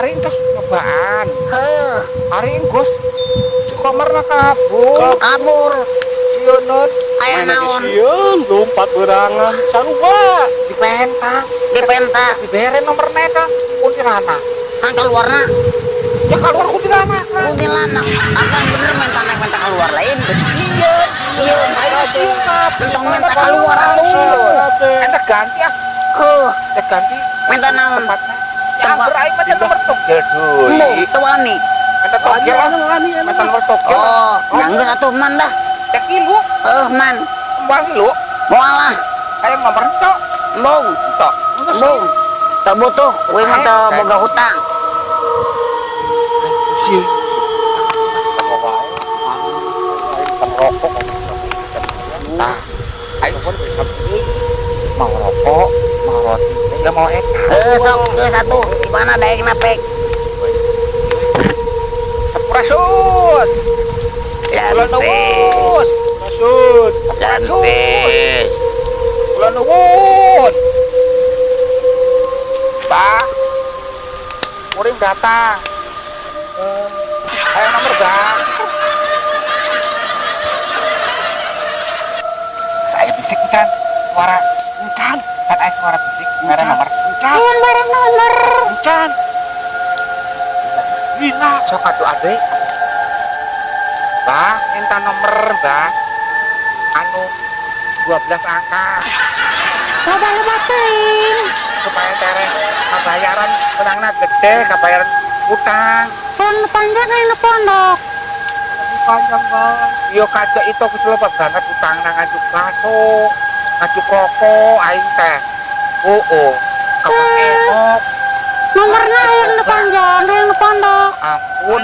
Kamari terus nyobaan. Heuh. Ari geus si Komarna kabur. Kabur. Sieun. Aya naon? Sieun lompat berangan sarua. Dipenta. Dipenta. Dibere nomorna eta kuntilanak. Kan keluarna. Ya keluar kuntilanak. Kuntilanak. Apa bener minta naik minta keluar lain? Sieun. Sieun. Ayo sieun kabeh. Entong minta keluar atuh. Eta ganti ah. Heuh. Eta ganti. Minta naon? Tempatna. Ya anggur aing mah nomor togel deui. Embung, teu wani. Minta togel ah. Minta nomor togel. Oh, nyanggeus atuh man dah. Cek ilu. Heuh, man. Moal ilu. Moal lah. Aya nomor tok. Embung. Tok. Embung. Teu butuh, we mah teu boga hutang. Sih. Rokok. Nah, ayo pun bisa beli. Mau rokok, mau roti, ya mau eta. Sok geus atuh, di mana daekna pek? Sampurasun. Kula nuwun. Sampurasun. Lantis. Kula nuwun. Pak. Murim datang. Ayo nomor, Bang. Saya bisik kan suara encan, kan aya suara bisik, merah nomor. Encan. Ayo bareng nomor. Encan. Lila. Sok atuh ade. Mbah, minta nomor, Mbah. Anu 12 angka. Loba-loba teuing. Supaya tereh kabayaran menangna gede, kabayaran utang. Yang panjang aya pondok. Panjang banget. Yo kaca itu geus loba banget utang nang ngajuk baso, ngajuk rokok aing teh. Oh, kapan enok. Nomorna aya nu panjang, aya nu pondok. Ampun.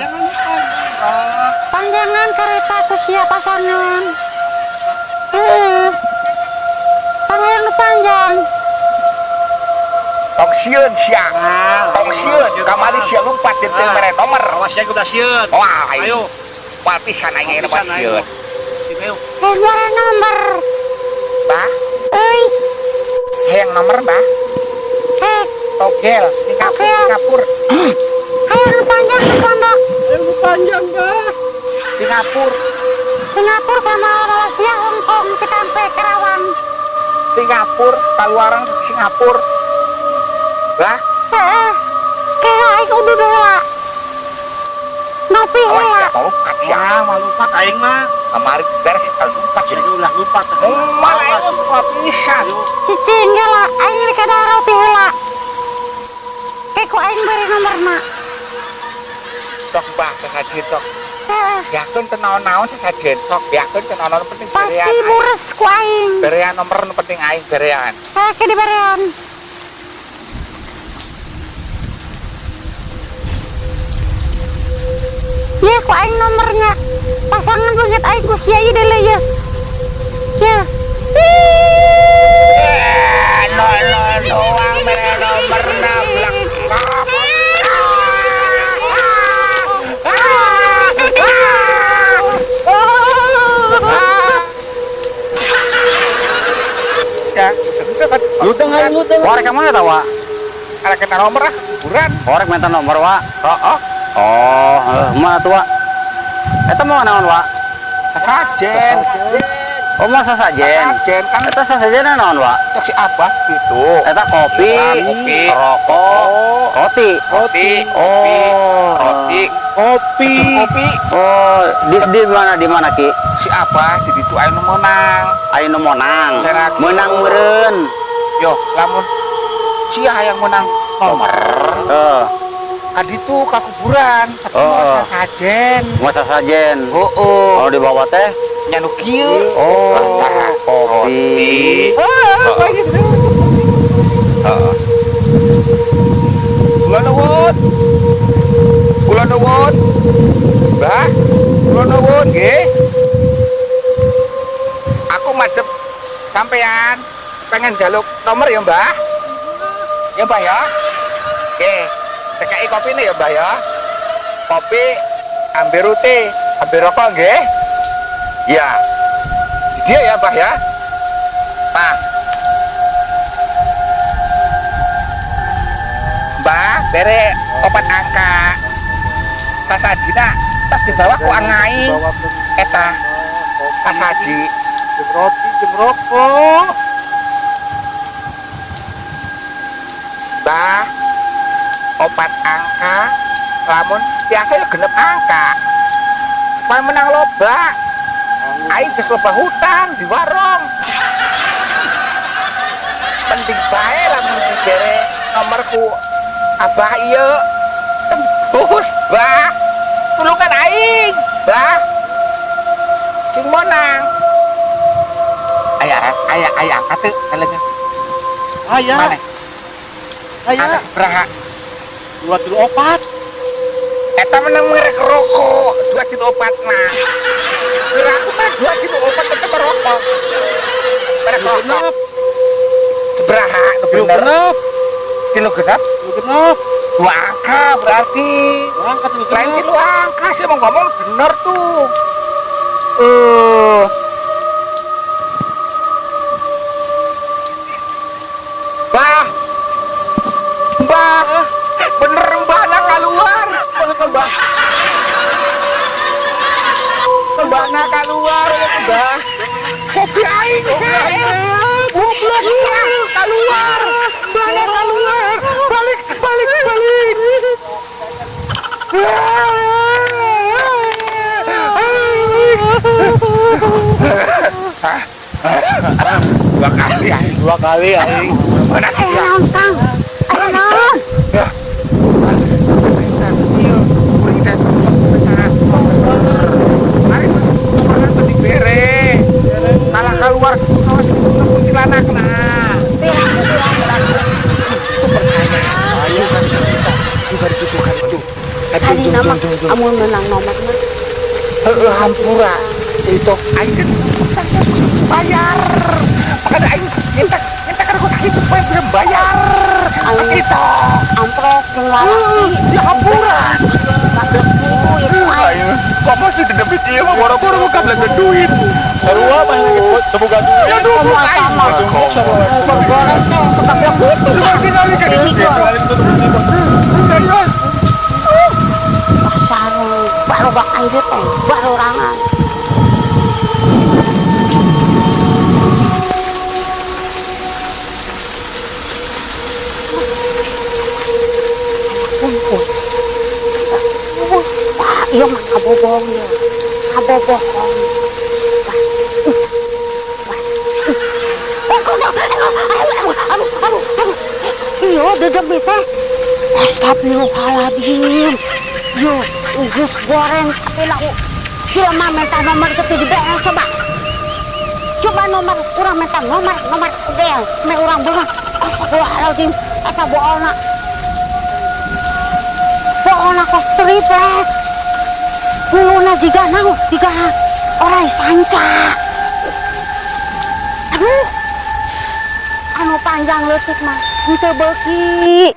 Panjangan kereta ku sia pasangan. Heeh. Panjang nu panjang. Tong sieun sia. Tong sieun kamari sia lumpat jeung teu mere nomor. Awas sia kudu sieun. Wah, ayo. Moal pisan aing ayeuna mah sieun. Ayo. Hayang nomor. Bah. Euy. Hayang nomor, Bah. Heh. Togel, Singapur, Singapur. Hayang nu panjang nu pondok. Hayang nu panjang, Bah. Singapur. Singapur sama Malaysia, Hong Kong, Cikampek, Karawang. Singapur, kaluaran Singapur. Bah. Heeh. Kira aing udah heula. Ngopi heula. Awas, lompat sia. Wah, mah lompat aing mah. Kamari beres sekali lompat jadi ulah lompat. Moal aing mah pisan. Cicing heula, aing rek kada roti heula. Kayak ku aing beri nomorna. Sok bah sasajen sok. Heeh. Yakin teu naon-naon sasajen sok, yakin teu naon-naon penting pasti berean. Mures ku aing. Berean nomor nu penting aing berean. Heh, ke diberean. Ya, ku aing nomornya. Pasangan banget aing ku sia ieu deuleu ya. Ya. Nol nol doang mere nomorna blek. Ya, Ngutang aing ngutang. Korek ke mana ta, Wak? Karek minta nomor ah, hiburan. Korek minta nomor, Wak. Heeh. Oh, mana tuh, Wak? Eta mau naon, Wak? Sasajen. Oh, mau sasajen. Sasajen kan. Eta sasajen naon, Wak? Cek si Abah gitu. Eta kopi, kopi, rokok, roti. Roti, kopi, roti, kopi. Kopi. Oh, di mana, di mana, Ki? Si Abah di ditu aya nu meunang. Aya nu meunang. Meunang meureun. Yo, lamun sia hayang meunang nomor. Heeh. Ka ditu ka kuburan, tapi mau sasajen. Mau sasajen. Heeh. Kalau dibawa teh nya nu kieu. Oh, kopi. Heeh. Kula nuwun. Kula nuwun. Mbah, kula nuwun nggih. Aku madhep sampean pengen jaluk nomor ya, Mbah. Ya, Mbah ya. Oke, TKI kopi nih ya, Mbah ya. Kopi ambil roti, ambil rokok nggih. Ya. Dia ya, Mbah ya. Nah. Mbah, bere 4 angka. Kasajina tas dibawa ku angaing eta kasaji. Jeung roti, jeung rokok. Bah, 4 angka, lamun biasa ya 6 angka supaya menang loba. Aing geus loba hutang di warung. Penting bae lamun dibere nomorku abah ieu tembus, bah. Tulungan aing, bah. Sing menang. Aya aya aya angka teu kaleungeun. Aya. Mana? Aya. Angka sabaraha? 2 3 4. Eta menang merek rokok 2 3 4 mah. Kira aku mah 2 3 4 tetep merokok. Merek rokok. Seberaha nu bener? 3 genep? 3 genep. 2 angka berarti. 2 angka 3 genep. Lain 3 angka sih mau ngomong bener tuh. Bah. Bah. Bener mbahna keluar. Mbah. Mbahna keluar, Mbah. Kopi aing, goblok keluar. Mbahna keluar. Balik, balik, balik. 2 kali aing, 2 kali aing. Mana sih? Ayo Kang. Ayo naon? Kalah keluar awas kuntilanak nah. Itu pertanyaan. Juga itu kan itu. Tadi nama amun menang nomor mah. Heeh, hampura. Itu aing kan bayar. Makanya aing minta kan aku sakit supaya bisa bayar. Itu amplop jeung lalaki. Ya hampura. 14.000 itu aing. Kok masih dendam ieu mah boro-boro buka belanja duit. Sarua mah teu boga duit. Ya duit aing. Goreng teh ketabrak pisan. Pasar barobak aing teh barorangan. Iya mah kabobong ya. Kabobohong. Aduh, aduh, aduh. Iya, dedem teh. Astagfirullahaladzim. Yo, geus goreng tapi lah. Kira mah minta nomor ke dibere coba. Coba nomor urang minta nomor bel, me urang beunang. Astagfirullahaladzim, eta boolna. Boolna kos triplek. Buluna jiga naon, jiga orai sanca. Aduh. Anu panjang leutik mah henteu beuki.